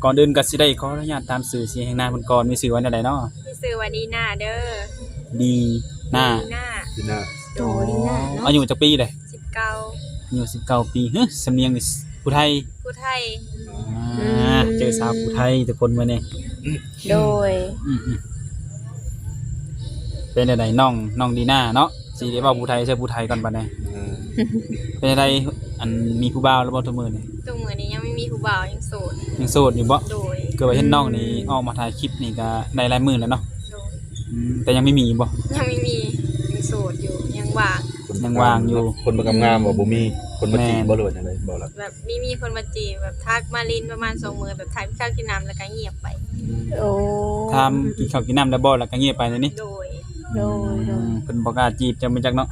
ກ່ອນອື່ນກໍຊິໄດ້ຂໍອະນຸຍາດຖາມຊື່ ຊື່ແຫ່ງນາມເພິ່ນກ່ອນ ມີຊື່ວ່າແນວໃດເນາະ? ມີຊື່ວ່າດີນາເດີ. ດີນາ. ດີນາ. ດີນາ. ໂອ້ ດີນາເນາະ. ອາຍຸຈັກປີເດ? ສິບເກົ້າ. ອາຍຸສິບເກົ້າປີ. ຫຶ ສຳນຽງນີ້ຜູ້ໄທ? ຜູ້ໄທ. ອືມ ອ່າ ເຈີສາວຜູ້ໄທທຸກຄົນມື້ນີ້. ໂດຍ. ອືມໆ ເປັນແນວໃດນ້ອງ ນ້ອງດີນາເນາະ? ຊິໄດ້ເວົ້າຜູ້ໄທໃສ່ຜູ້ໄທກ່ອນບັດນີ້. ເອີ ເປັນຈັ່ງໃດ ອັນ ມີຜູ້ບ່າວແລ້ວບໍ່ທຸກມື້ນີ້? ທຸກມື້ນີ້ຍັງບໍ່ມີຜູ້ບ່າວ ຍັງໂສດ. ຍັງໂສດຢູ່ບໍ່? ໂດຍ. ຄືວ່າເຫັນນ້ອງນີ້ອອກມາຖ່າຍຄລິບນີ້ກໍໄດ້ຫຼາຍມື້ແລ້ວເນາະ. ໂດຍ. ອືມ ແຕ່ຍັງບໍ່ມີບໍ່? ຍັງບໍ່ມີ ຍັງໂສດຢູ່ ຍັງວ່າງ. ຍັງວ່າງຢູ່. ຄົນມັກງາມໆ ບໍ່ ບໍ່ມີຄົນມາຈີບບໍ່ ຫຼືວ່າຈັ່ງໃດບໍ່ລະ? ແບບມີ ມີຄົນມາຈີບ ແບບທັກມາຫຼິ້ນປະມານສອງມື້ ແບບຖາມກິນເຂົ້າກິນນ້ຳແລ້ວກໍງຽບໄປ. ໂອ້ ຖາມກິນເຂົ້າກິນນ້ຳແລ້ວບໍ່ ແລ້ວກໍງຽບໄປນີ້? ໂດຍ. ໂດຍ ອືມ ໂດຍ. ເພິ່ນບໍ່ກ້າຈີບເຈົ້າ ແມ່ນຈັກເນາະ.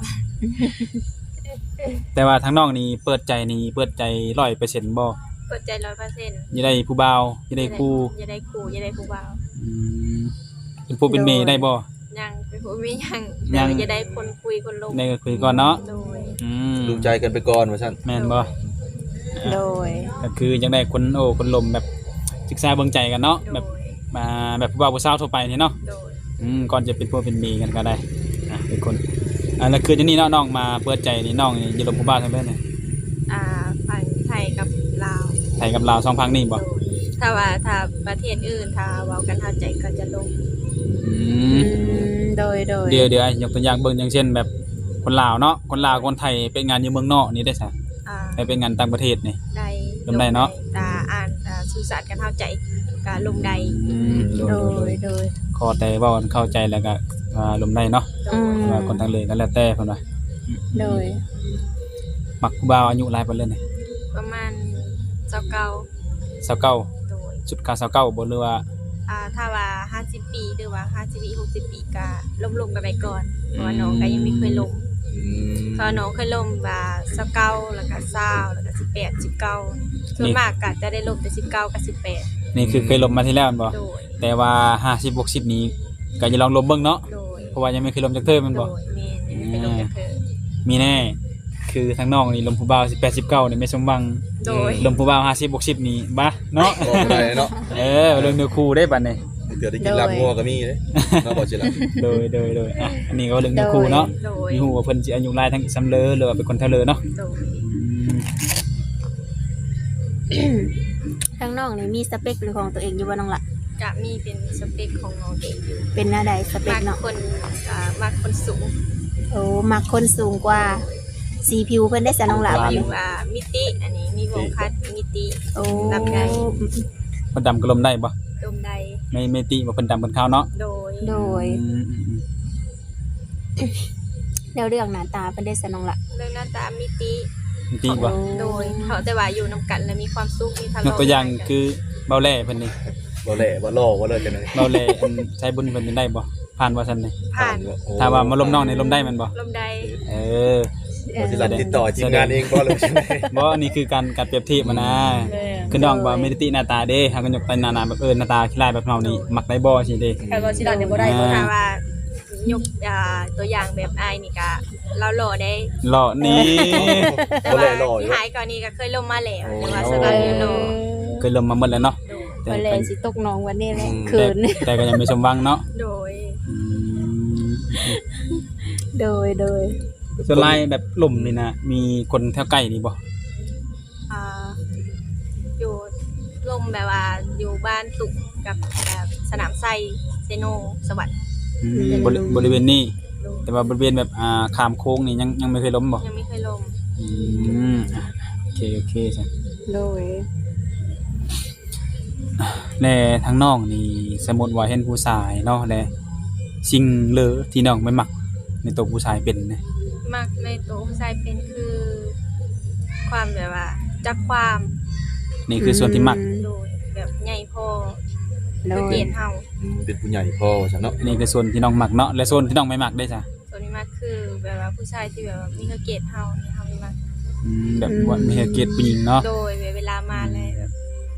ແຕ່ວ່າທາງນ້ອງນີ້ເປີດໃຈນີ້ ເປີດໃຈຮ້ອຍເປີເຊັນບໍ່? ເປີດໃຈຮ້ອຍເປີເຊັນ. ຢາກໄດ້ຜູ້ບ່າວ ຢາກໄດ້ຄູ່? ຢາກໄດ້ ຢາກໄດ້ຄູ່ ຢາກໄດ້ຜູ້ບ່າວ. ອືມ ເປັນຜົວເປັນເມໄດ້ບໍ່? ຍັງ ເປັນຜົວເປັນເມຍັງ. ຍັງ ແຕ່ວ່າຢາກໄດ້ຄົນຄຸຍຄົນລົມ. ໄດ້ກໍຄຸຍກ່ອນເນາະ. ໂດຍ. ອືມ ດູໃຈກັນໄປກ່ອນວ່າຊັ້ນ. ແມ່ນບໍ່? ໂດຍ. ກໍຄືຢາກໄດ້ຄົນໂອ້ຄົນລົມ ແບບສຶກສາເບິ່ງໃຈກັນເນາະ. ໂດຍ. ແບບ ອ່າ ແບບຜູ້ບ່າວຜູ້ສາວທົ່ວໄປນີ້ເນາະ. ໂດຍ. ອືມ ກ່ອນຈະເປັນຜົວເປັນເມກັນກໍໄດ້ ອ່າ ທຸກຄົນ. ອ່າ ແລ້ວຄືດຽວນີ້ເນາະ ນ້ອງມາເປີດໃຈນີ້ ນ້ອງນີ້ຢາກລົມຜູ້ບ່າວທາງໃດນີ້? ອ່າ ຝັ່ງໄທກັບລາວ. ໄທກັບລາວ ສອງຝັ່ງນີ້ບໍ່? ໂດຍ. ຖ້າວ່າ ຖ້າປະເທດອື່ນ ຖ້າເວົ້າກັນເຂົ້າໃຈກໍຈະລົມ. ອືມ ອືມ ໂດຍ ໂດຍ. ດຽວ ດຽວ ຍົກຕົວຢ່າງເບິ່ງ ຢ່າງເຊັ່ນແບບຄົນລາວເນາະ ຄົນລາວ ຄົນໄທໄປເຮັດງານຢູ່ເມືອງນອກນີ້ໄດ້ຊະ? ອ່າ ໄປເຮັດງານຕ່າງປະເທດນີ້ ໄດ້ ລົມໄດ້ເນາະ. ຖ້າອ່ານ ອ່າ ສື່ສານກັນເຂົ້າໃຈກໍລົມໄດ້. ອືມ ໂດຍ ໂດຍ ໂດຍ ໂດຍ. ຂໍແຕ່ເວົ້າກັນເຂົ້າໃຈແລ້ວກໍ ອ່າ ລົມໄດ້ເນາະ. ໂດຍ. ອືມ ວ່າຄົນທາງເລີຍກໍແລ້ວແຕ່ເພິ່ນວ່າ. ໂດຍ. ມັກຜູ້ບ່າວອາຍຸຫຼາຍປານໃດນີ້? ປະມານຊາວເກົ້າ. ຊາວເກົ້າ. ໂດຍ. ສຸດກະຊາວເກົ້າບໍ່ ຫຼືວ່າ? ອ່າ ຖ້າວ່າຫ້າສິບປີ ຫຼືວ່າຫ້າສິບປີ ຫົກສິບປີ ກະລົມໆກັນໄປກ່ອນ ເພາະວ່າ ອືມ ນ້ອງກະຍັງບໍ່ເຄີຍລົມ. ອືມ ຖ້ານ້ອງເຄີຍລົມວ່າຊາວເກົ້າ ແລ້ວກະຊາວ ແລ້ວກະສິບແປດ ສິບເກົ້າ ສ່ວນມາກກະຈະໄດ້ລົມແຕ່ສິບເກົ້າກັບສິບແປດ. ນີ້ຄືເຄີຍລົມມາທີ່ແລ້ວແມ່ນບໍ່? ໂດຍ. ແຕ່ວ່າຫ້າສິບ ຫົກສິບນີ້ກະຢາກລອງລົມເບິ່ງເນາະ. ໂດຍ. ເພາະວ່າຍັງບໍ່ເຄີຍລົມຈັກເທື່ອແມ່ນບໍ່? ໂດຍ ແມ່ນ ຍັງບໍ່ເຄີຍລົມຈັກເທື່ອ. ອືມ ມີແນ່ ຄືທາງນ້ອງນີ້ລົມຜູ້ບ່າວສິບແປດ ສິບເກົ້ານີ້ແມ່ສົມຫວັງ. ໂດຍ. ລົມຜູ້ບ່າວຫ້າສິບ ຫົກສິບນີ້ ບ້າເນາະ ເວົ້າບໍ່ໄດ້ເນາະ. ເອີ ເລື່ອງເນື້ອຄູ່ເດ້ບັດນີ້ ເທື່ອໄດ້ກິນລາບງົວກໍມີເດ້ເນາະ ບໍ່ຊິລະ. ໂດຍ ໂດຍ ໂດຍ. ອ່ະ ອັນນີ້ກໍເລື່ອງເນື້ອຄູ່ເນາະ. ໂດຍ. ບໍ່ຮູ້ວ່າເພິ່ນຊິອາຍຸຫຼາຍທາງສ່ຳເລີ ຫຼືວ່າເປັນຄົນເທົ່າເລີເນາະ. ໂດຍ. ອືມ ທາງນ້ອງນີ້ມີສະເປັກເປັນຂອງຕົວເອງຢູ່ບໍ່ນ້ອງລະ? ກະມີເປັນສະເປັກຂອງນ້ອງເອງຢູ່. ເປັນແນວໃດສະເປັກເນາະ? ມັກຄົນ ອ່າ ມັກຄົນສູງ. ໂອ້ ມັກຄົນສູງກວ່າ. ສີຜິວເພິ່ນເດ້ຊະນ້ອງລະ? ຜິວ ອ່າ ມິຕິ ອັນນີ້ມີວົງຄັດ ມິຕິ. ໂອ້ ລຳໄຍ. ເພິ່ນດຳກໍລົມໄດ້ບໍ່? ລົມໄດ້. ມີ ມິຕິບໍ່? ເພິ່ນດຳເພິ່ນຂາວເນາະ. ໂດຍ. ໂດຍ. ອືມ ອືມ ອືມ. ແລ້ວເລື່ອງໜ້າຕາເພິ່ນເດ້ຊະນ້ອງລະ? ເລື່ອງໜ້າຕາມິຕິ. ມີຕິບໍ່? ໂດຍ. ເພາະແຕ່ວ່າຢູ່ນຳກັນແລ້ວມີຄວາມສຸກ ມີທະເລາະ. ຍົກຕົວຢ່າງຄືເບົາແຫຼເພິ່ນນີ້ ເບົາແຫຼ ເບົາຫຼໍ່ ເວົ້າເລີຍຈັ່ງໃດ? ເບົາແຫຼ ອັນ ສາຍບຸນເພິ່ນໄດ້ບໍ່? ຜ່ານບໍ່ຊັ້ນນີ້? ຜ່ານ. ຖ້າວ່າມາລົມນ້ອງນີ້ລົມໄດ້ແມ່ນບໍ່? ລົມໄດ້. ເອີ ເອີ ວ່າຊິລັດຕິດຕໍ່ທີມງານເອງບໍ່ ຫຼືວ່າຈັ່ງໃດ? ບໍ່ ນີ້ຄືການ ການປຽບທຽບຫັ້ນນາ. ອືມ ຄືນ້ອງວ່າມີຕິໜ້າຕາເດ້ ເຮົາກໍຍົກໃສ່ໜ້າ ໜ້າແບບ ເອີ ໜ້າຕາຂີ້ຮ້າຍແບບເຮົານີ້ ມັກໄດ້ບໍ່ ຊີ້ເດ້. ຄັນວ່າຊິລັດນີ້ບໍ່ໄດ້. ອ່າ ຖ້າວ່າ ຍົກ ອ່າ ຕົວຢ່າງແບບອ້າຍນີ້ກະລາວຫຼໍ່ເດ້. ຫຼໍ່ນີ້. ແຕ່ວ່າທີ່ຮ້າຍກວ່ານີ້ກະເຄີຍລົມມາແລ້ວ. ໂອ້ ແຕ່ວ່າສ່ວນຫຼາຍຫຼໍ່. ເຄີຍລົມມາໝົດແລ້ວເນາະ. ໂດຍ. ແຕ່ ແຕ່ ແຕ່ກໍຍັງບໍ່ສົມຫວັງເນາະ. ໂດຍ. ອືມ ໂດຍ ໂດຍ. ສ່ວນຫຼາຍແບບລົມນີ້ນະ ມີຄົນແຖວໃກ້ນີ້ບໍ່? ອ່າ ຢູ່ລົມແບບວ່າຢູ່ບ້ານຕຸກກັບ ແບບສະໜາມໄຊ ເຊໂນ ສະຫວັນ. ອືມ ອືມ ບໍລິ ບໍລິເວນນີ້. ໂດຍ. ແຕ່ວ່າບໍລິເວນແບບ ອ່າ ຂ້າມໂຂງນີ້ຍັງ ຍັງບໍ່ເຄີຍລົມບໍ່? ຍັງບໍ່ເຄີຍລົມ. ອືມ ອ່ະ ໂອເຄ ໂອເຄຊັ້ນ. ໂດຍ. ແລະ ທາງນ້ອງນີ້ ສົມມຸດວ່າເຫັນຜູ້ຊາຍເນາະ ແລະ ສິ່ງເລີທີ່ນ້ອງໄປມັກໃນໂຕຜູ້ຊາຍເປັນນະ? ມັກໃນໂຕຜູ້ຊາຍເປັນຄື ຄວາມແບບວ່າຈັບຄວາມ. ນີ້ຄືສ່ວນທີ່ມັກ. ອືມ ໂດຍ. ແບບໃຫຍ່ພໍ. ໂດຍ. ເຂົາເກດເຮົາ. ອືມ ເປັນຜູ້ໃຫຍ່ພໍວ່າຊັ້ນເນາະ. ນີ້ຄືສ່ວນທີ່ນ້ອງມັກເນາະ. ແລະ ສ່ວນທີ່ນ້ອງບໍ່ມັກເດ້ຊະ? ສ່ວນທີ່ມັກຄືແບບວ່າຜູ້ຊາຍທີ່ແບບວ່າມີເຂົາເກດເຮົານີ້ ເຮົາບໍ່ມັກ. ອືມ ແບບ ອືມ ວ່າມີເຂົາເກດຜູ້ຍິງເນາະ. ໂດຍ. ເວລາມາ ອືມ ແລ້ວແບບ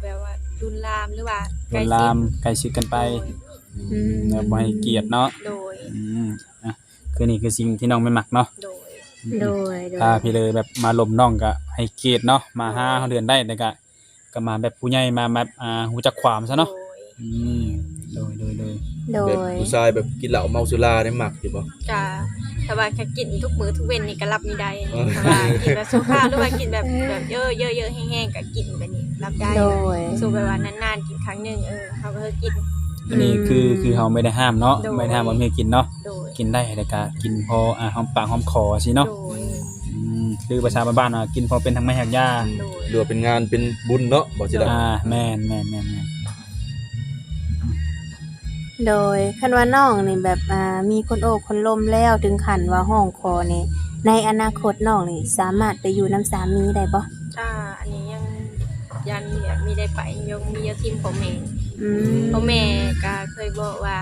ແບບວ່າລຸນລາມ ຫຼືວ່າ ລຸນລາມ ໃກ້ຊິດກັນໄປ. ໂດຍ. ອືມ ອືມ ແບບບໍ່ໃຫ້ກຽດເນາະ. ໂດຍ. ອືມ ອ່ະ ຄືນີ້ຄືສິ່ງທີ່ນ້ອງບໍ່ມັກເນາະ. ໂດຍ. ອືມ ໂດຍ ໂດຍ. ຖ້າພີ່ເລີແບບມາລົມນ້ອງກະໃຫ້ກຽດເນາະ ມາຫາ ໂດຍ ເຮົາເດືອນໄດ້ ແຕ່ກະ ກໍມາແບບຜູ້ໃຫຍ່ ມາແບບ ອ່າ ຮູ້ຈັກຄວາມຊະເນາະ. ໂດຍ ອືມ ໂດຍ ໂດຍ ໂດຍ ໂດຍ ແບບຜູ້ຊາຍແບບກິນເຫຼົ້າເມົາສຸລານີ້ມັກຢູ່ບໍ່? ກະ ຖ້າວ່າກະກິນທຸກມື້ທຸກເວັນນີ້ກະຮັບນີ້ໄດ້ ເອີ ຖ້າວ່າກິນແບບຊົ່ວຄາວ ຫຼືວ່າກິນແບບ ແບບເຢີະໆແຮງໆກະກິນແບບນີ້ຮັບໄດ້. ໂດຍ ສົມມຸດແບບວ່ານານໆກິນຄັ້ງໜຶ່ງ ເອີ ເຮົາກໍເຄີຍກິນ. ອັນນີ້ຄື ອືມ ຄືເຮົາບໍ່ໄດ້ຫ້າມເນາະ. ໂດຍ ບໍ່ໄດ້ຫ້າມວ່າບໍ່ໃຫ້ກິນເນາະ. ໂດຍ ກິນໄດ້ ແຕ່ກະກິນພໍ ອ່າ ຫອມປາກຫອມຄໍຊີ້ເນາະ. ໂດຍ ອືມ ຄືພາສາບ້ານໆວ່າ ກິນພໍເປັນທັງໄມ້ຮາກຢາ. ໂດຍ ຫຼືວ່າເປັນງານເປັນບຸນເນາະ ບໍ່ຊິໄດ້. ອ່າ ແມ່ນໆໆໆ ໂດຍ ຄັນວ່ານ້ອງນີ້ແບບ ອ່າ ມີຄົນໂອ້ຄົນລົມແລ້ວ ເຖິງຂັ້ນວ່າຮ້ອງຂໍນີ້ ໃນອະນາຄົດນ້ອງນີ້ສາມາດໄປຢູ່ນຳສາມີໄດ້ບໍ່? ອ່າ ອັນນີ້ຍັງ ຢ້ານມີ ມີໄດ້ໄປ ຍັງມີ ຢ່າຖິ້ມພໍ່ແມ່. ອືມ ພໍ່ແມ່ກໍເຄີຍບອກວ່າ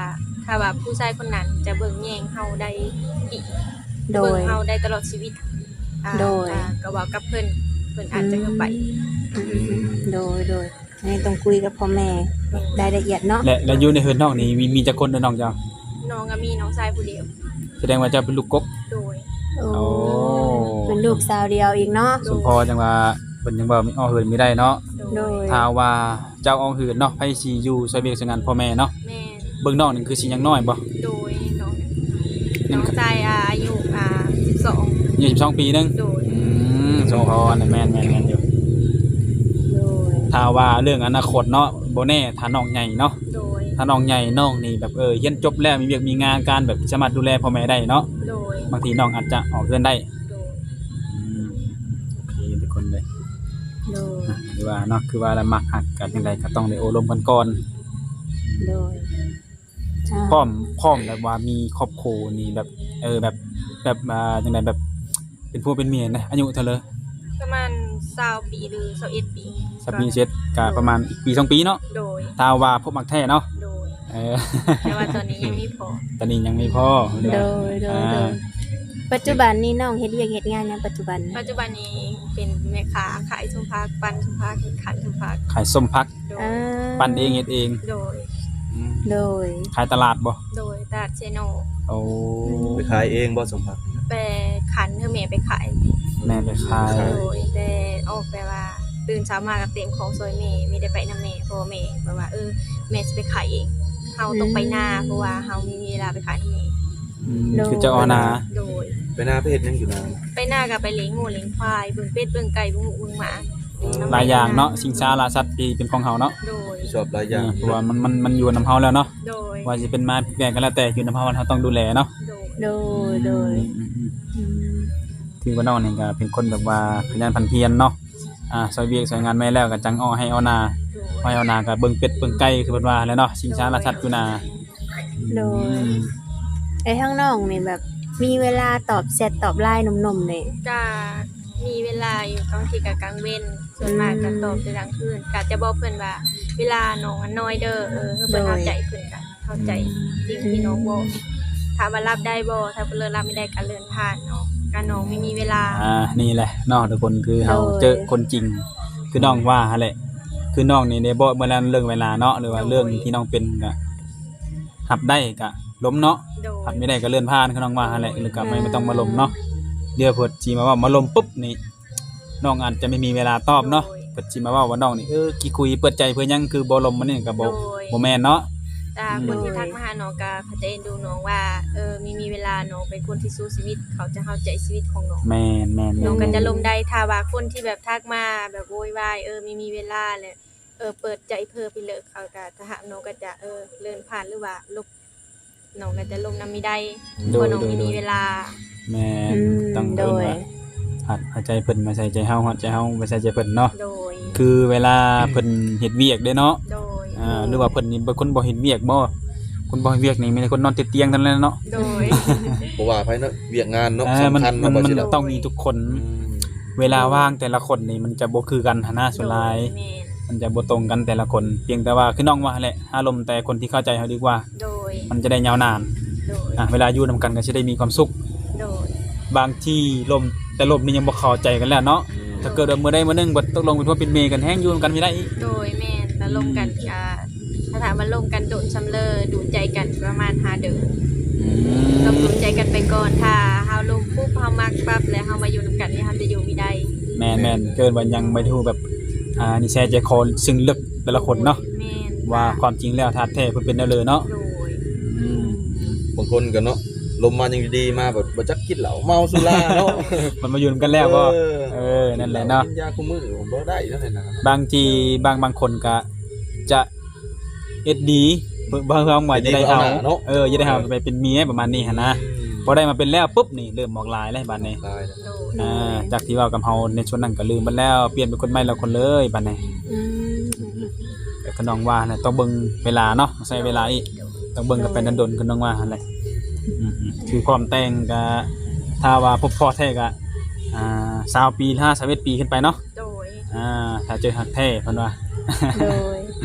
ຖ້າວ່າຜູ້ຊາຍຄົນນັ້ນຈະເບິ່ງແຍງເຮົາໄດ້ດີ ໂດຍ ເບິ່ງເຮົາໄດ້ຕະຫຼອດຊີວິດ ອ່າ ໂດຍ ກໍ ກໍເວົ້າກັບເພິ່ນ ເພິ່ນອາດຈະໃຫ້ໄປ. ອືມ ໂດຍ ໂດຍ ອັນນີ້ຕ້ອງຄຸຍກັບພໍ່ແມ່ ໂດຍ ລາຍລະອຽດເນາະ. ແລະ ແລະ ຢູ່ໃນເຮືອນນ້ອງນີ້ມີ ມີຈັກຄົນເດີນ້ອງເຈົ້າ? ນ້ອງກໍມີນ້ອງຊາຍຜູ້ດຽວ. ສະແດງວ່າເຈົ້າເປັນລູກກົກ? ໂດຍ ໂອ້ ເປັນລູກສາວດຽວອີກເນາະ. ໂດຍ ສົມພໍຈັ່ງວ່າເພິ່ນຍັງເວົ້າອອກເຮືອນບໍ່ໄດ້ເນາະ. ໂດຍ ໂດຍ ຖ້າວ່າເຈົ້າອອກເຮືອນເນາະ ໃຜຊິຢູ່ຊ່ອຍວຽກຊ່ອຍງານພໍ່ແມ່ເນາະ? ແມ່ນ ເບິ່ງນ້ອງນີ້ຄືຊິຍັງນ້ອຍບໍ່? ໂດຍ ນ້ອງ ນ້ອງຊາຍ ອາ ອາຍຸ ອາ ສິບສອງ ອາຍຸສິບສອງປີໜຶ່ງ. ໂດຍ ອືມ ສົມພໍ ແມ່ນໆໆຢູ່. ໂດຍ ຖ້າວ່າເລື່ອງອະນາຄົດເນາະ ບໍ່ແນ່ ຖ້ານ້ອງໃຫຍ່ເນາະ. ໂດຍ ຖ້ານ້ອງໃຫຍ່ ນ້ອງນີ້ແບບ ເອີ ຮຽນຈົບແລ້ວ ມີວຽກມີງານການ ແບບສາມາດດູແລພໍ່ແມ່ໄດ້ເນາະ. ໂດຍ ບາງທີນ້ອງອາດຈະອອກເຮືອນໄດ້. ໂດຍ ອືມ ໂອເຄທຸກຄົນເລີຍ. ໂດຍ ອ່ະ ຄືວ່າເນາະ ຄືວ່າລະມັກຮັກກັນຈັ່ງໃດກໍຕ້ອງໄດ້ໂອ້ລົມກັນກ່ອນ. ໂດຍ ອ່າ ພ້ອມ ພ້ອມແບບວ່າມີຄອບຄົວນີ້ແບບ ເອີ ແບບ ແບບ ອ່າ ຈັ່ງໃດ ແບບເປັນຜົວເປັນເມຍນະ ອາຍຸເທົ່າໃດ? ປະມານຊາວປີ ຫຼື ຊາວເອັດປີ. ຊາວປີ ຊາວເອັດ ກໍປະມານອີກປີສອງປີເນາະ. ໂດຍ ຖ້າວ່າພົບຮັກແທ້ເນາະ. ໂດຍ ເອີ ແຕ່ວ່າຕອນນີ້ຍັງມີພໍ່ ຕອນນີ້ຍັງມີພໍ່. ໂດຍ ໂດຍ ອ່າ ໂດຍ ປັດຈຸບັນນີ້ນ້ອງເຮັດວຽກເຮັດງານຫຍັງປັດຈຸບັນ? ປັດຈຸບັນນີ້ເປັນແມ່ຄ້າຂາຍສົ້ມຜັກ ປັ່ນສົ້ມຜັກ ເຮັດຂັນສົ້ມຜັກ ຂາຍສົ້ມຜັກ. ໂດຍ ອ່າ ປັ່ນເອງເຮັດເອງ. ໂດຍ ອືມ ໂດຍ ຂາຍຕະຫຼາດບໍ່? ໂດຍ ຕະຫຼາດເຊໂນ. ໂອ້ ໄປຂາຍເອງບໍ່ສົມພັກ? ໄປຂັນ ເອີ ແມ່ໄປຂາຍ. ແມ່ໄປຂາຍ. ໂດຍ ແຕ່ອອກແບບວ່າຕື່ນເຊົ້າມາກໍເຕັມຂອງຊ່ອຍແມ່ ມີແຕ່ໄປນຳແມ່ ເພາະວ່າແມ່ແບບວ່າ ເອີ ແມ່ຊິໄປຂາຍເອງ ເຮົາຕ້ອງໄປນາ ອືມ ເພາະວ່າເຮົາມີເວລາໄປຂາຍນຳແມ່. ອືມ ໂດຍ ຄືເຈົ້າເອົານາ. ໂດຍ ໄປນາໄປເຮັດຫຍັງຢູ່ນາ? ໄປນາກໍໄປລ້ຽງງົວລ້ຽງຄວາຍ ເບິ່ງເປັດເບິ່ງໄກ່ ເບິ່ງໝູເບິ່ງໝາ. ອືມ ຫຼາຍຢ່າງເນາະ ສິງສາລາສັດທີ່ເປັນຂອງເຮົາເນາະ. ໂດຍ ຊອບຫຼາຍຢ່າງ ເອີ ເພາະວ່າມັນ ມັນ ມັນຢູ່ນຳເຮົາແລ້ວເນາະ. ໂດຍ ວ່າຊິເປັນໝາເປັນແກກໍແລ້ວແຕ່ ຢູ່ນຳເຮົາ ເຮົາຕ້ອງດູແລເນາະ. ໂດຍ ໂດຍ ອືມ ອືມ ອືມ ອືມ ອືມ ຖືວ່ານ້ອງນີ້ກໍເປັນຄົນແບບວ່າຂະຫຍັນໝັ່ນພຽນເນາະ. ອ່າ ຊ່ອຍວຽກຊ່ອຍງານແມ່ແລ້ວກໍຈັ່ງເອົາໄຮ່ເອົານາ. ໂດຍ ເອົາໄຮ່ເອົານາກໍເບິ່ງເປັດເບິ່ງໄກ່ ຄືເພິ່ນວ່າແຫຼະເນາະ ສິງສາລາສັດຢູ່ນາ. ໂດຍ ອືມ ແລ້ວທາງນ້ອງນີ້ແບບມີເວລາຕອບແຊັດຕອບໄລໜຸ່ມໆນີ້? ກະມີເວລາຢູ່ ບາງທີກະກາງເວັນ ສ່ວນມາກກະ ອືມ ຕອບແຕ່ກາງຄືນ ກະຈະບອກເພິ່ນວ່າ ເວລານ້ອງອັນນ້ອຍເດີ ເອີ ເພິ່ນ ໂດຍ ເອົາໃຈເພິ່ນກະເຂົ້າໃຈ ອືມ ສິ່ງທີ່ນ້ອງບອກ. ຖາມວ່າຮັບໄດ້ບໍ່? ຖ້າເພິ່ນເລີນຮັບບໍ່ໄດ້ກະເລື່ອນຜ່ານເນາະ ກະນ້ອງບໍ່ມີເວລາ. ອ່າ ນີ້ແຫຼະເນາະທຸກຄົນ ຄືເຮົາ ໂດຍ ເຈີຄົນຈິງ ຄືນ້ອງວ່າຫັ້ນແຫຼະ ຄືນ້ອງນີ້ໄດ້ບອກເມື່ອນັ້ນເລື່ອງເວລາເນາະ ຫຼືວ່າ ໂດຍ ເລື່ອງທີ່ນ້ອງເປັນກະ ຮັບໄດ້ກະລົມເນາະ. ໂດຍ ຮັບບໍ່ໄດ້ກະເລື່ອນຜ່ານ ຄືນ້ອງວ່າຫັ້ນແຫຼະ ແມ່ນ ຫຼືກະ ແມ່ນ ບໍ່ຕ້ອງມາລົມເນາະ. ດຽວເພິ່ນຊິມາເວົ້າມາລົມປຸບນີ້ ນ້ອງອາດຈະບໍ່ມີເວລາຕອບເນາະ. ໂດຍ ເພິ່ນຊິມາເວົ້າວ່ານ້ອງນີ້ ເອີ ຂີ້ຄຸຍ ເປີດໃຈເພື່ອຫຍັງ ຄືບໍ່ລົມ ອັນນີ້ກະບໍ່ ໂດຍ ບໍ່ແມ່ນເນາະ. ແຕ່ ອືມ ຄົນທີ່ທັກມາຫານ້ອງກະເຂົາຈະເອັນດູນ້ອງວ່າ ເອີ ມີ ມີເວລາ ນ້ອງເປັນຄົນທີ່ສູ້ຊີວິດ ເຂົາຈະເຂົ້າໃຈຊີວິດຂອງນ້ອງ. ແມ່ນໆໆ ນ້ອງກະຈະລົມໄດ້. ຖ້າວ່າຄົນທີ່ແບບທັກມາແບບໂວຍວາຍ ເອີ ມີ ມີເວລາ ແລະ ເອີ ເປີດໃຈເພື່ອໄປເລີກ ເຂົາກະ ຖ້າຫາກນ້ອງກະຈະ ເອີ ເລື່ອນຜ່ານ ຫຼືວ່າລົບ ນ້ອງກະຈະລົມນຳບໍ່ໄດ້ ໂດຍ ເພາະນ້ອງ ໂດຍ ບໍ່ມີເວລາ. ແມ່ນ ອືມ ຕ້ອງ ໂດຍ ເອີ້ນວ່າ ຫາກໃຈເພິ່ນມາໃສ່ໃຈເຮົາ ຮອດໃຈເຮົາມາໃສ່ໃຈເພິ່ນເນາະ. ໂດຍ ຄືເວລາເພິ່ນເຮັດວຽກເດ້ເນາະ. ໂດຍ ອ່າ ໂດຍ ຫຼືວ່າເພິ່ນນີ້ເປັນຄົນບໍ່ເຮັດວຽກບໍ່? ຄົນບໍ່ເຮັດວຽກນີ້ມີແຕ່ຄົນນອນຕິດຕຽງເທົ່ານັ້ນແຫຼະເນາະ. ໂດຍ ບໍ່ວ່າໃຜເນາະ ວຽກງານເນາະ ເອີ ສຳຄັນເນາະ ມັນ ບໍ່ຊິໄດ້ ຕ້ອງມີທຸກຄົນ. ອືມ ເວລາວ່າງແຕ່ລະຄົນນີ້ມັນຈະບໍ່ຄືກັນຫັ້ນນະ ສ່ວນຫຼາຍ ໂດຍ ແມ່ນ ມັນຈະບໍ່ຕົງກັນແຕ່ລະຄົນ. ພຽງແຕ່ວ່າຄືນ້ອງວ່າຫັ້ນແຫຼະ ຫາລົມແຕ່ຄົນທີ່ເຂົ້າໃຈເຮົາດີກວ່າ. ໂດຍ ມັນຈະໄດ້ຍາວນານ. ໂດຍ ອ່າ ເວລາຢູ່ນຳກັນກໍຊິໄດ້ມີຄວາມສຸກ. ໂດຍ ບາງທີລົມແຕ່ລົມນີ້ຍັງບໍ່ເຂົ້າໃຈກັນແລ້ວເນາະ. ອືມ ຖ້າເກີດວ່າມື້ໃດມື້ໜຶ່ງບໍ່ຕົກລົງເປັນຜົວເປັນເມຍກັນ ແຮ່ງຢູ່ນຳກັນບໍ່ໄດ້ອີກ. ໂດຍ ແມ່ນ ຖ້າລົມກັນ ອືມ ກໍ ຖ້າຖາມວ່າລົມກັນດົນຊ່ຳເລີ ດູໃຈກັນປະມານຫ້າເດືອນ. ອືມ ຕ້ອງດູໃຈກັນໄປກ່ອນ ຖ້າເຮົາລົມປຸບ ເຮົາມັກປັບ ແລ້ວເຮົາມາຢູ່ນຳກັນນີ້ ເຮົາຈະຢູ່ບໍ່ໄດ້. ແມ່ນໆ ເກີດວ່າຍັງບໍ່ໄດ້ຮູ້ແບບ ອ່າ ນິໄສໃຈຄໍເຊິ່ງເລິກແຕ່ລະຄົນເນາະ ແມ່ນ ວ່າຄວາມຈິງແລ້ວທາດແທ້ເພິ່ນເປັນແນວເລີເນາະ ໂດຍ ອືມ ບາງຄົນກໍເນາະ ລົມມາຍັງດີໆ ມາແບບບໍ່ຈັກກິນເຫຼົ້າເມົາສຸລາເນາະ ມັນມາຢູ່ນຳກັນແລ້ວບໍ່ ເອີ ເອີ ນັ້ນແຫຼະເນາະ ກິນຢາຄູ່ມື້ບໍ່ໄດ້ເນາະ ບາງທີ ບາງ ບາງຄົນກໍຈະ ເຮັດດີ ເພື່ອ ເພື່ອຫວັງວ່າຈະໄດ້ເຮົາ ເອີ ຈະໄດ້ເຮົາໄປເປັນເມຍປະມານນີ້ຫັ້ນນະ ອືມ ພໍໄດ້ມາເປັນແລ້ວປຸບນີ້ເລີ່ມອອກລາຍແລ້ວບາດນີ້ ອອກລາຍແລ້ວ ໂດຍ ອ່າ ຈາກທີ່ເວົ້າກັບເຮົາໃນຊ່ວງນັ້ນກໍລືມເບິດແລ້ວ ປ່ຽນເປັນຄົນໃໝ່ແລ້ວຄົນເລີຍບາດນີ້ ອືມ ອືມ ກໍຄືນ້ອງວ່າຫັ້ນແຫຼະ ຕ້ອງເບິ່ງເວລາເນາະ ໃຊ້ເວລາອີກ ໂດຍ ຕ້ອງເບິ່ງກັນໄປດົນໆ ຄືນ້ອງວ່າຫັ້ນແຫຼະ ອືມ ອືມ ຄືພ້ອມແຕ່ງກໍ ຖ້າວ່າພົບພໍ້ແທ້ກໍ ອ່າ ຊາວປີ ຫາ ຊາວເອັດປີຂຶ້ນໄປເນາະ ໂດຍ ອ່າ ຖ້າເຈີຮັກແທ້ເພິ່ນວ່າ ໂດຍ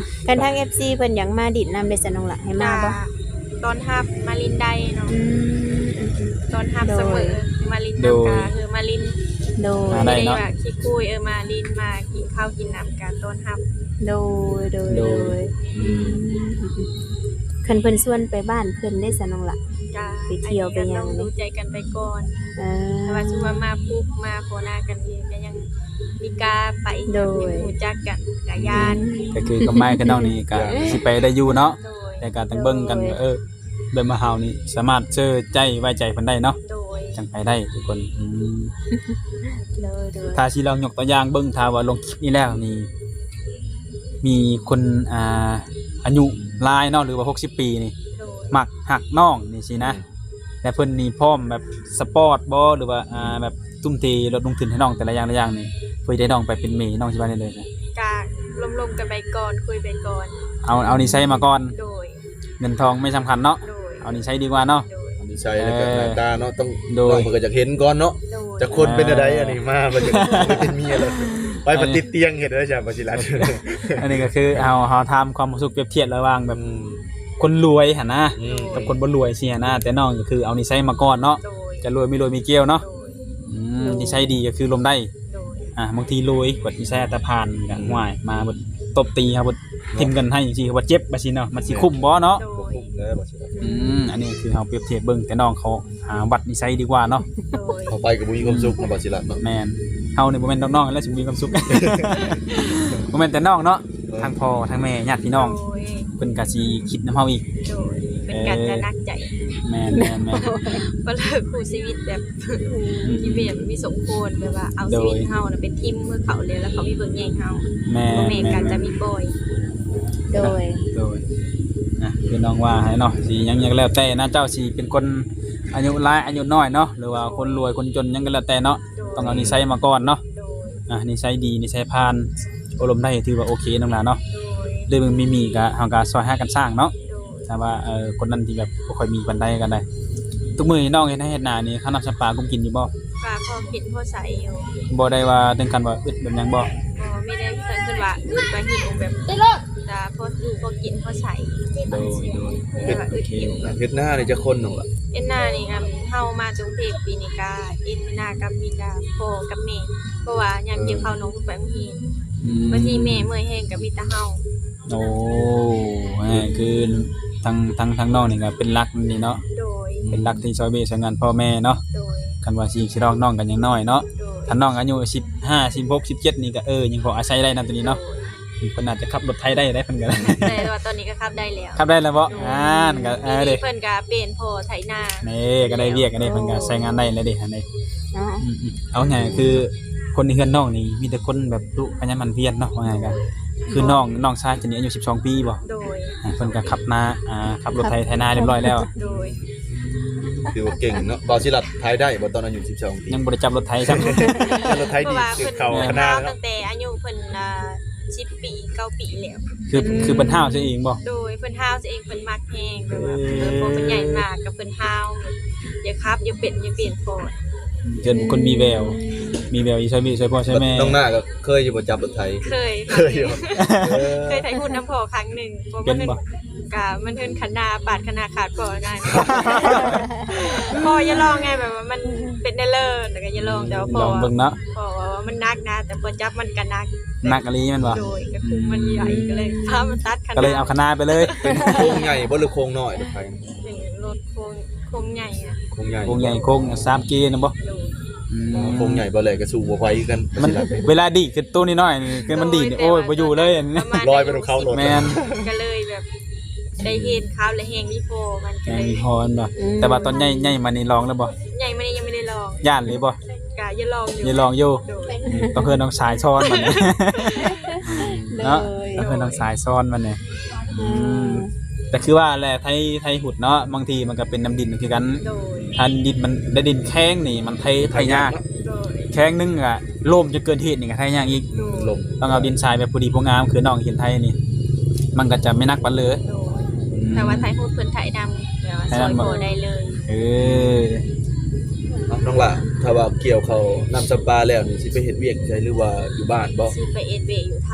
ຄັນທາງເອັຟຊີເພິ່ນຢາກມາດິນນຳເດ້ຊັ້ນນ້ອງລະ ໃຫ້ມາບໍ່? ກໍຕ້ອນຮັບ ມາຫຼິ້ນໄດ້ເນາະ ອືມ ອືມໆ ຕ້ອນຮັບສະເໝີ ໂດຍ ມາຫຼິ້ນນຳ ໂດຍ ກໍຄືມາຫຼິ້ນ ໂດຍ ມາໄດ້ເນາະ ທີ່ວ່າຂີ້ຄຸຍ ເອີ ມາຫຼິ້ນ ມາກິນຂ້າວກິນນ້ຳ ກໍຕ້ອນຮັບ ໂດຍ ໂດຍ ໂດຍ ໂດຍ ອືມ ອືມ ຄັນເພິ່ນຊວນໄປບ້ານເພິ່ນເດ້ຊັ້ນນ້ອງລະ ກໍ ໄປທ່ຽວໄປຫຍັງ ໃຫ້ມີການລອງດູໃຈກັນໄປກ່ອນ ເອີ ຖ້າວ່າສົມມຸດວ່າມາປຸບ ມາຂໍໜ້າກັນເອງ ກໍຍັງ ມີກາໄປ ໂດຍ ຍັງບໍ່ຮູ້ຈັກກັນ ກະຢ້ານ ອືມ ກໍຄືຄວາມໝາຍຄືນ້ອງນີ້ກໍ ໂດຍ ຊິໄປໄດ້ຢູ່ເນາະ ໂດຍ ແຕ່ກໍຕ້ອງເບິ່ງກັນ ໂດຍ ວ່າ ເອີ ແບບວ່າເຮົານີ້ສາມາດເຊື່ອໃຈໄວ້ໃຈເພິ່ນໄດ້ເນາະ ໂດຍ ຈັ່ງໄປໄດ້ທຸກຄົນ ອືມ ໂດຍ ໂດຍ ຖ້າຊິລອງຍົກຕົວຢ່າງເບິ່ງ ຖ້າວ່າລົງຄລິບນີ້ແລ້ວນີ້ ມີຄົນ ອ່າ ອາຍຸຫຼາຍເນາະ ຫຼືວ່າຫົກສິບປີນີ້ ໂດຍ ມັກຮັກນ້ອງນີ້ຊີ້ນະ ອືມ ແລະເພິ່ນນີ້ພ້ອມແບບສະປອດບໍ່ ຫຼືວ່າ ອ່າ ແບບ ທຸ່ມເທລົງທຶນໃຫ້ນ້ອງແຕ່ລະຢ່າງລະຢ່າງນີ້ ເພື່ອຈະໄດ້ນ້ອງໄປເປັນເມຍ ນ້ອງຊິວ່າແນວໃດ? ກະລົມໆກັນໄປກ່ອນ ຄຸຍໄປກ່ອນ ເອົາ ເອົານິໄສມາກ່ອນ ໂດຍ ເງິນທອງບໍ່ສຳຄັນເນາະ ໂດຍ ເອົານິໄສດີກວ່າເນາະ ໂດຍ ເອົານິໄສແລ້ວກໍ ເອີ ໜ້າຕາເນາະ ຕ້ອງ ໂດຍ ນ້ອງເພິ່ນກໍຢາກເຫັນກ່ອນເນາະ ໂດຍ ຈັກຄົນເປັນແນວໃດ ເອີ ອັນນີ້ມາ ເພິ່ນຢາກເປັນເມຍແລ້ວ ໄປປະຕິດຕຽງເຮັດໄດ້ຊະ ບໍ່ຊິລັດ ອັນນີ້ກໍຄືເຮົາ ເຮົາຖາມຄວາມຮູ້ສຶກປຽບທຽບລະຫວ່າງແບບ ອືມ ຄົນລວຍຫັ້ນນະ ອືມ ກັບຄົນບໍ່ລວຍຊີ້ຫັ້ນນະ ແຕ່ນ້ອງກໍຄືເອົານິໄສມາກ່ອນເນາະ ໂດຍ ຈະລວຍມີລວຍມີກ່ຽວເນາະ ໂດຍ ອືມ ໂດຍ ນິໄສດີກໍຄືລົມໄດ້ ໂດຍ ອ່າ ບາງທີລວຍ ບັດນິໄສອັນຕະພານກໍ ອືມ ຫ້ວຍ ມາບັດຕົບຕີເຮົາ ບັດຖິ້ມກັນໃຫ້ຈັ່ງຊີ້ ວ່າເຈັບ ບາດຊີ້ເນາະ ມັນຊິຄຸ້ມບໍ່ເນາະ ໂດຍ ບໍ່ຄຸ້ມແລ້ວ ບາດຊີ້ ອືມ ອັນນີ້ຄືເຮົາປຽບທຽບເບິ່ງ ແຕ່ນ້ອງເຂົາ ຫາວັດນິໄສດີກວ່າເນາະ ໂດຍ ເຂົ້າໄປກໍບໍ່ມີຄວາມສຸກເນາະ ອືມ ບາດຊິລັດເນາະ ແມ່ນ ເຮົານີ້ບໍ່ແມ່ນນ້ອງໆ ແລ້ວຊິມີຄວາມສຸກ ບໍ່ແມ່ນແຕ່ນ້ອງເນາະ ເອີ ທັງພໍ່ທັງແມ່ຍາດພີ່ນ້ອງ ໂດຍ ເພິ່ນກໍຊິຄິດນຳເຮົາອີກ ໂດຍ ເພິ່ນກໍຈະໜັກໃຈ ເອີ ແມ່ນໆໆ ບໍ່ເລີກຄູ່ຊີວິດແບບ ອືມ ທີ່ແບບມີສົມຄວນ ແບບວ່າເອົາ ໂດຍ ຊີວິດເຮົານະໄປຖິ້ມເພື່ອເຂົາເລີຍ ແລ້ວເຂົາມີເບິ່ງແຍງເຮົາ ແມ່ນ ພໍ່ແມ່ກໍຈະມີປ່ອຍ ໂດຍ ໂດຍ ອ່ະ ຄືນ້ອງວ່າຫັ້ນເນາະ ຊິຫຍັງ ຫຍັງກໍແລ້ວແຕ່ນະ ເຈົ້າຊິເປັນຄົນອາຍຸຫຼາຍອາຍຸນ້ອຍເນາະ ຫຼືວ່າຄົນລວຍຄົນຈົນຫຍັງກໍແລ້ວແຕ່ເນາະ ໂດຍ ຕ້ອງເອົານິໄສມາກ່ອນເນາະ ໂດຍ ອ່າ ນິໄສດີນິໄສຜ່ານ ໂອ້ລົມໄດ້ ຖືວ່າໂອເຄນ້ອງຫຼ້າເນາະ ໂດຍ ເລື່ອງມີມີກໍເຮົາກໍຊ່ອຍຫາກັນສ້າງເນາະ ໂດຍ ຖ້າວ່າ ເອີ ຄົນນັ້ນທີ່ແບບບໍ່ຄ່ອຍມີປານໃດກໍໄດ້ ທຸກມື້ນີ້ນ້ອງເຮັດໄຮ່ເຮັດນານີ້ ເຂົ້ານ້ຳຊຳປາກຸມກິນຢູ່ບໍ່? ກໍພໍກິນພໍໃຊ້ຢູ່ ບໍ່ໄດ້ວ່າເຖິງຂັ້ນວ່າອຶດແບບຫຍັງບໍ່? ບໍ່ ມີແຕ່ເພິ່ນ ເພິ່ນວ່າອຶດວ່າຫິວແບບ ແຕ່ພໍຢູ່ພໍກິນພໍໃຊ້ ໂດຍ ໂດຍ ແຕ່ວ່າອຶດຫິວ ເຮັດນານີ້ຈັກຄົນນ້ອງລະ? ເຮັດນານີ້ ອັນ ເຮົາມາຈາກກຸງເທບປີນີ້ກະເຮັດນາກັບມີແຕ່ພໍ່ກັບແມ່ ເພາະວ່າຍາມກ່ຽວເຂົ້ານ້ອງໄປໂຮງຮຽນ ອືມ ບາງທີແມ່ເມື່ອຍແຮງກໍມີແຕ່ເຮົາ ໂອ້ ແມ່ ຄືທາງ ທາງ ທາງນ້ອງນີ້ກໍເປັນຫຼັກນີ້ເນາະ ໂດຍ ເປັນຫຼັກທີ່ຊ່ອຍເວຍຊ່ອຍງານພໍ່ແມ່ເນາະ ໂດຍ ຄັນວ່າຊິ ຊິລອງ ນ້ອງກໍຍັງນ້ອຍເນາະ ໂດຍ ຖ້ານ້ອງອາຍຸສິບຫ້າ ສິບຫົກ ສິບເຈັດນີ້ກໍ ເອີ ຍັງພໍອາໄສໄດ້ນະໂຕນີ້ເນາະ ໂດຍ ເພິ່ນອາດຈະຂັບລົດໄຖໄດ້ ໄດ້ເພິ່ນກໍ ແຕ່ວ່າຕອນນີ້ກໍຂັບໄດ້ແລ້ວ ຂັບໄດ້ແລ້ວບໍ່? ໂດຍ ອ່າ ນັ້ນກໍ ເອີ ເດ້ ເພິ່ນກໍເປັນພໍ່ໄຖນາ ນີ້ ກໍໄດ້ວຽກ ອັນນີ້ເພິ່ນກໍໃຊ້ງານໄດ້ແລ້ວເດ້ ອັນນີ້ເນາະ ອືມໆ ເອົາງ່າຍຄືຄົນໃນເຮືອນນ້ອງນີ້ມີແຕ່ຄົນແບບດຸຂະຫຍັນໝັ່ນວຽນເນາະ ວ່າງ່າຍກໍ ໂດຍ ຄືນ້ອງ ນ້ອງຊາຍເຈົ້ານີ້ອາຍຸສິບສອງປີບໍ່? ໂດຍ ອ່າ ເພິ່ນກໍຂັບນາ ອ່າ ຂັບລົດໄຖ ໄຖນາຮຽບຮ້ອຍແລ້ວ ໂດຍ ຖືວ່າເກັ່ງເນາະ ບ່າວສີລັດໄຖໄດ້ບໍ່ຕອນອາຍຸສິບສອງປີ? ຍັງບໍ່ໄດ້ຈັບລົດໄຖຊ້ຳ ລົດໄຖດີດເຂົ້າຂະນາເນາະ ຕັ້ງແຕ່ອາຍຸເພິ່ນ ອ່າ ສິບປີ ເກົ້າປີແລ້ວ ຄື ເພິ່ນ ຄືເພິ່ນຫ້າວເສຍເອງບໍ່? ໂດຍ ເພິ່ນຫ້າວເສຍເອງ ເພິ່ນມັກແຮງ ແບບວ່າ ເອີ ເອີ ພໍເພິ່ນໃຫຍ່ມາກໍເພິ່ນຫ້າວ ຢາກຂັບ ຢາກເປັນ ຢາກປ່ຽນຟອດ ເປັນຄົນມີແວວ ອືມ ມີແວວຢູ່ຊ່ອຍແມ່ ຊ່ອຍພໍ່ຊ່ອຍແມ່ ນ້ອງໜ້າກໍເຄີຍຢູ່ບໍ່ຈັບລົດໄຖ? ເຄີຍ ເຄີຍຢູ່ ເຄີຍໄຖຫຸ້ນນຳພໍ່ຄັ້ງໜຶ່ງ ເປັນບໍ່? ກະມັນເຖິງຂະໜາ ປາດຂະໜາຂາດພໍ່ນະ ພໍ່ຢ່າລອງໄງ ແບບວ່າມັນເປັນໄດ້ເລີຍ ແຕ່ກໍຢ່າລອງ ແຕ່ວ່າພໍ່ ລອງເບິ່ງເນາະ ພໍ່ວ່າມັນໜັກນະ ແຕ່ພໍຈັບມັນກໍໜັກ ໜັກອີ່ຫຼີແມ່ນບໍ່? ໂດຍ ກໍຄຸມມັນບໍ່ໄດ້ ອືມ ກໍເລີຍພາມາຕັດຂະໜາ ກໍເລີຍເອົາຂະໜາໄປເລີຍ ເປັນໂຄງໃຫຍ່ບໍ່ ຫຼືໂຄງນ້ອຍ ລົດໄຖ? ເປັນລົດໂຄງ ໂຄງໃຫຍ່ອະ ໂຄງໃຫຍ່ ໂຄງໃຫຍ່ ໂຄງສາມເກນະບໍ່? ໂດຍ ອືມ ໂຄງໃຫຍ່ບໍ່ແຫຼະກໍສູ້ບໍ່ໄຫວຄືກັນ ມັນ ວ່າຊິລະ ເວລາດີດຄືໂຕນ້ອຍໆນີ້ ຄືມັນດີດນີ້ ໂດຍ ໂອ້ຍ ແຕ່ວ່າ ບໍ່ຢູ່ເລີຍ ປະມານ ລອຍໄປນຳເຂົາໂລດ ແມ່ນ ກໍເລີຍແບບໄດ້ເຫັນຂ່າວແລ້ວແຮງມີພໍມັນ ແຮງມີພໍມັນບໍ່? ອືມ ແຕ່ວ່າຕອນໃຫຍ່ ໃຫຍ່ມານີ້ລອງແລ້ວບໍ່? ໃຫຍ່ມານີ້ຍັງບໍ່ໄດ້ລອງ ຢ້ານເລີຍບໍ່? ກະຢ່າລອງຢູ່ ຢ່າລອງຢູ່ ໂດຍ ອືມ ຕ້ອງເອີ້ນນ້ອງຊາຍສອນບັດນີ້ ເນາະ ໂດຍ ຕ້ອງເອີ້ນນ້ອງຊາຍສອນບັດນີ້ ອືມ ອືມ ແຕ່ຄືວ່າແຫຼະ ໄທ ໄທຫຸດເນາະ ບາງທີມັນກໍເປັນນ້ຳດິນຄືກັນ ໂດຍ ຖ້າດິນມັນໄດ້ດິນແຂງນີ້ ມັນໄຖ ໄຖຍາກ ໂດຍ ແຂງໜຶ່ງກໍໂລມຈົນເກີນເຫດນີ້ກໍໄຖຍາກອີກ ໂດຍ ໂລມ ຕ້ອງເອົາດິນຊາຍແບບພໍດີພໍງາມ ຄືນ້ອງເຫັນໄຖນີ້ ມັນກໍຈະບໍ່ໜັກປານເລີ ໂດຍ ອືມ ແຕ່ວ່າໄທຫຸດເພິ່ນໄຖນຳ ແບບວ່າ ໄຖນຳ ຊ່ອຍພໍໄດ້ເລີຍ ເອີ ເອົ້າ ນ້ອງຫຼ້າ ຖ້າວ່າກ່ຽວເຂົ້ານຳສຳປາແລ້ວນີ້ ຊິໄປເຮັດວຽກໃສ ຫຼືວ່າຢູ່ບ້ານບໍ່? ຊິໄປເຮັດວຽກຢູ່ໄທ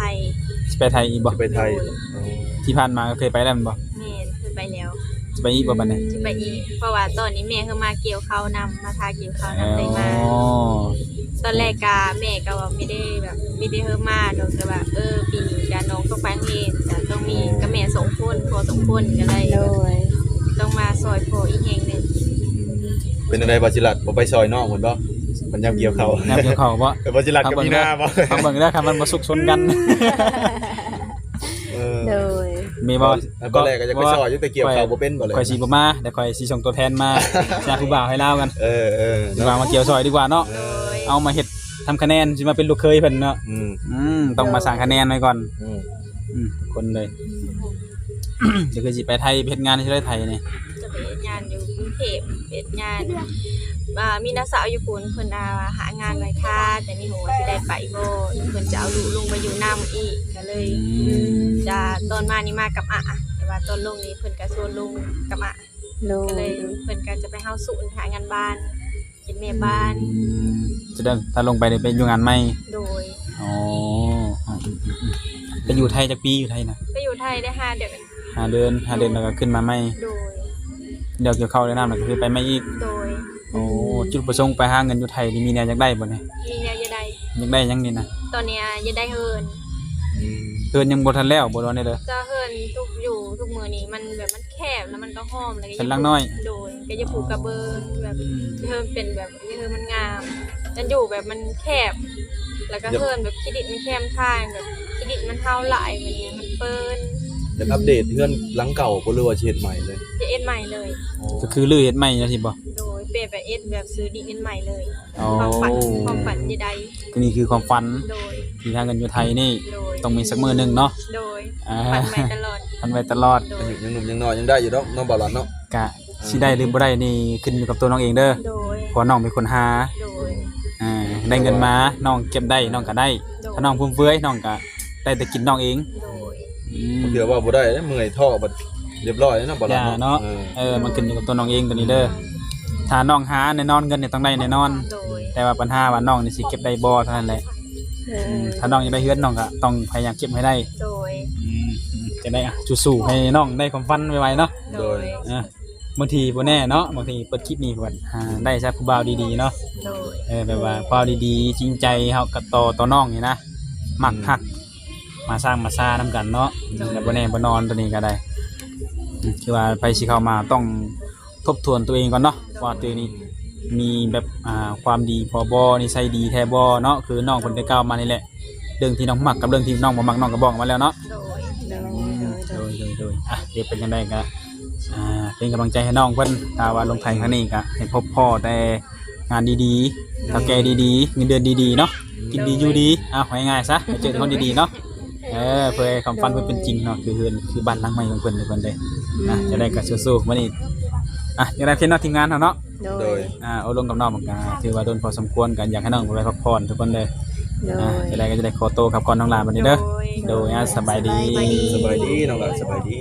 ຊິໄປໄທອີກບໍ່? ຊິໄປໄທ ໂດຍ ອໍ ທີ່ຜ່ານມາກໍເຄີຍໄປແລ້ວແມ່ນບໍ່? ແມ່ນ ເຄີຍໄປແລ້ວ ຊິໄປອີກບໍ່ບັດນີ້? ຊິໄປອີກ ເພາະວ່າຕອນນີ້ແມ່ເພິ່ນມາກ່ຽວເຂົ້ານຳ ມາຖ້າກ່ຽວເຂົ້ານຳ ໄດ້ມາ ອໍ ຕອນແລກກະແມ່ກໍວ່າບໍ່ໄດ້ແບບ ບໍ່ໄດ້ເຮີມາດອກ ແຕ່ວ່າ ເອີ ປີນີ້ກະນ້ອງຕ້ອງໄປໂຮງຮຽນ ກະຕ້ອງມີ ອໍ ກັບແມ່ສອງຄົນ ພໍ່ສອງຄົນ ກໍເລີຍ ໂດຍ ຕ້ອງມາຊ່ອຍພໍ່ອີກແຮງໜຶ່ງ ເປັນຈັ່ງໃດ ບໍ່ຊິລັດ ບໍ່ໄປຊ່ອຍນ້ອງເພິ່ນບໍ່? ເພິ່ນຍາມກ່ຽວເຂົ້າ ຍາມກ່ຽວເຂົ້າບໍ່? ເອີ ບໍ່ຊິລັດກັບມີນາບໍ່? ເຮົາເບິ່ງເດີ ຄັນມັນບໍ່ສຸກຊົນກັນ ເອີ ໂດຍ ມີບໍ່? ຕອນແລກກໍຢາກໄປຊ່ອຍຢູ່ ແຕ່ກ່ຽວເຂົ້າບໍ່ເປັນບໍ່ເລີຍ ຂ້ອຍຊິບໍ່ມາ ແຕ່ຂ້ອຍຊິສົ່ງຕົວແທນມາຫາຜູ້ບ່າວໃຫ້ລາວກັນ ເອີ ເອີ ເນາະ ວ່າມາກ່ຽວຊ່ອຍດີກວ່າເນາະ ໂດຍ ເອົາມາເຮັດທຳຄະແນນ ຊິມາເປັນລູກເຂີຍເພິ່ນເນາະ ອືມ ອືມ ຕ້ອງມາສ້າງຄະແນນໄວ້ກ່ອນ ອືມ ອືມ ທຸກຄົນເລີຍ ກໍຄືຊິໄປໄທ ໄປເຮັດງານທີ່ໄທນີ້ ຈະໄປເຮັດງານຢູ່ກຸງເທບ ເຮັດງານ ອ່າ ມີນ້າສາວຢູ່ພຸ້ນ ເພິ່ນວ່າຫາງານໄວ້ຖ້າ ແຕ່ບໍ່ຮູ້ວ່າຊິໄດ້ໄປບໍ່ ເພິ່ນຈະເອົາລູກລົງໄປຢູ່ນຳອີກ ກໍເລີຍ ອືມ ຈະ ຕອນມານີ້ມາກັບອາ ແຕ່ວ່າຕອນລົງນີ້ເພິ່ນກໍຊວນລົງກັບອາ ໂດຍ ກໍເລີຍເພິ່ນກໍຈະໄປເຮົາສູນຫາງານບ້ານ ເປັນແມ່ບ້ານ ອືມ ສະແດງຖ້າລົງໄປໄດ້ໄປຢູ່ງານໃໝ່ ໂດຍ ອໍ ອືມໆໆ ໄປຢູ່ໄທຈັກປີ? ຢູ່ໄທນະ ໄປຢູ່ໄທໄດ້ຫ້າເດືອນ ຫ້າເດືອນ ຫ້າເດືອນແລ້ວກໍຂຶ້ນມາໃໝ່ ໂດຍ ແລ້ວກ່ຽວເຂົ້າໄດ້ນ້ຳແລ້ວກໍຄືໄປໃໝ່ອີກ ໂດຍ ໂອ້ ຈຸດປະສົງໄປຫາເງິນຢູ່ໄທນີ້ມີແນວຢາກໄດ້ບໍ່ນີ້? ມີແນວຢາກໄດ້ ຢາກໄດ້ຫຍັງນີ້ນະ? ຕອນນີ້ຢາກໄດ້ເຮືອນ ອືມ ເຮືອນຍັງບໍ່ທັນແລ້ວບໍ່ ຫຼືວ່າແນວໃດ? ເຈົ້າ ເຮືອນທຸກ ຢູ່ທຸກມື້ນີ້ມັນແບບມັນແຄບ ແລ້ວມັນກໍຮ້ອນ ແລ້ວກໍເຮືອນຫຼັງນ້ອຍ ໂດຍ ກໍຢາກປູກກະເບື້ອງແບບ ອໍ ເຮືອນເປັນແບບ ເຮືອນມັນງາມ ມັນຢູ່ແບບມັນແຄບ ແລ້ວກໍເຮືອນແບບຂີ້ດິນມັນແຄມທາງ ແບບຂີ້ດິນມັນເຫົ່າຫຼາຍ ແບບນີ້ມັນເປິ້ນ ຢາກອັບເດດເຮືອນຫຼັງເກົ່າບໍ່ ຫຼືວ່າຊິເຮັດໃໝ່ເລີຍ? ຈະເຮັດໃໝ່ເລີຍ ອໍ ກໍຄືຮື້ເຮັດໃໝ່ຈັ່ງຊີ້ບໍ່? ໂດຍ ປ່ຽນໄປເຮັດແບບຊື້ດິນເຮັດໃໝ່ເລີຍ ອໍ ຄວາມຝັນ ຄວາມຝັນຈະໄດ້ ນີ້ຄືຄວາມຝັນ ໂດຍ ທີ່ຫາເງິນຢູ່ໄທນີ້ ໂດຍ ຕ້ອງມີສັກມື້ໜຶ່ງເນາະ ໂດຍ ອ່າ ຝັນໄວ້ຕະຫຼອດ ຝັນໄວ້ຕະຫຼອດ ໂດຍ ອາຍຸຍັງໜຸ່ມຍັງນ້ອຍ ຍັງໄດ້ຢູ່ດອກເນາະ ບ່າວລັດເນາະ ກະຊິໄດ້ຫຼືບໍ່ໄດ້ນີ້ຂຶ້ນຢູ່ກັບຕົວນ້ອງເອງເດີ ໂດຍ ເພາະວ່ານ້ອງເປັນຄົນຫາ ໂດຍ ອ່າ ໄດ້ເງິນມາ ນ້ອງເກັບໄດ້ ນ້ອງກະໄດ້ ໂດຍ ຖ້ານ້ອງຟຸມເຟືອຍ ນ້ອງກະໄດ້ແຕ່ກິນນ້ອງເອງ ໂດຍ ອືມ ບາງເທື່ອເວົ້າບໍ່ໄດ້ເດ້ ເມື່ອຍທໍ້ບັດ ຮຽບຮ້ອຍເນາະ ບ່າວລັດເນາະ ຢ່າເນາະ ເອີ ເອີ ມັນຂຶ້ນຢູ່ກັບຕົວນ້ອງເອງຕົວນີ້ເດີ ອືມ ຖ້ານ້ອງຫາແນ່ນອນ ເງິນນີ້ຕ້ອງໄດ້ແນ່ນອນ ໂດຍ ແຕ່ວ່າບັນຫາວ່ານ້ອງນີ້ຊິເກັບໄດ້ບໍ່ເທົ່ານັ້ນແຫຼະ ເອີ ອືມ ຖ້ານ້ອງຢາກໄດ້ເຮືອນ ນ້ອງກໍຕ້ອງພະຍາຍາມເກັບໃຫ້ໄດ້ ໂດຍ ອືມ ອືມ ຈັ່ງໃດ ອ່ະ ສູ້ໆ ໃຫ້ນ້ອງໄດ້ຄວາມຝັນໄວໆເນາະ ໂດຍ ອ່າ ບາງທີບໍ່ແນ່ເນາະ ບາງທີເປີດຄລິບນີ້ເພິ່ນ ອ່າ ໄດ້ຊະຜູ້ບ່າວດີໆເນາະ ໂດຍ ເອີ ແບບວ່າຜູ້ບ່າວດີໆ ຈິງໃຈ ເຮົາກໍຕໍ່ ຕໍ່ນ້ອງນີ້ນະ ມັກ ອືມ ຮັກ ມາສ້າງມາຊານຳກັນເນາະ ໂດຍ ແລ້ວບໍ່ແນ່ບໍ່ນອນຕົວນີ້ກໍໄດ້ ອືມ ຄືວ່າໃຜຊິເຂົ້າມາຕ້ອງທົບທວນຕົວເອງກ່ອນເນາະ ວ່າຕົວເອງນີ້ມີແບບ ອ່າ ຄວາມດີພໍບໍ່ ນິໄສດີແທ້ບໍ່ເນາະ ຄືນ້ອງເພິ່ນໄດ້ກ່າວມານີ້ແຫຼະ ເລື່ອງທີ່ນ້ອງມັກກັບເລື່ອງທີ່ນ້ອງບໍ່ມັກ ນ້ອງກໍບອກມາແລ້ວເນາະ ໂດຍ ໂດຍ ອືມ ໂດຍ ໂດຍ ໂດຍ ໂດຍ ອ່ະ ເປັນຈັ່ງໃດກໍ ອ່າ ເປັນກຳລັງໃຈໃຫ້ນ້ອງເພິ່ນ ຖ້າວ່າລົງໄທຄັ້ງນີ້ກໍໃຫ້ພົບພໍ້ແຕ່ງານດີໆ ເຖົ້າແກ່ດີໆ ເງິນເດືອນດີໆເນາະ ກິນດີຢູ່ດີ ເອົາ ເວົ້າງ່າຍໆຊະ ໃຫ້ເຈີແຕ່ຄົນດີໆເນາະ ເອີ ເພື່ອໃຫ້ຄວາມຝັນເພິ່ນເປັນຈິງເນາະ ຄືເຮືອນ ຄືບ້ານຫຼັງໃໝ່ຂອງເພິ່ນ ເພິ່ນເດ້ ອືມ ນະ ຈັ່ງໃດກໍສູ້ໆ ມື້ນີ້ ອ່ະ ຈັ່ງໃດເນາະ ທີມງານເຮົາເນາະ ໂດຍ ໂດຍ ອ່າ ໂອ້ລົມກັບນ້ອງມັນກໍຖືວ່າດົນພໍສົມຄວນ ກໍຢາກໃຫ້ນ້ອງໄປພັກຜ່ອນທຸກຄົນເດີ ໂດຍ ອ່າ ຈັ່ງໃດກໍຈະໄດ້ຂໍໂຕກັບກ່ອນ ນ້ອງຫຼ້າບັດນີ້ເດີ ໂດຍ ໂດຍ ອ່າ ສະບາຍດີ ສະບາຍດີ ສະບາຍດີ ນ້ອງຫຼ້າ ສະບາຍດີ.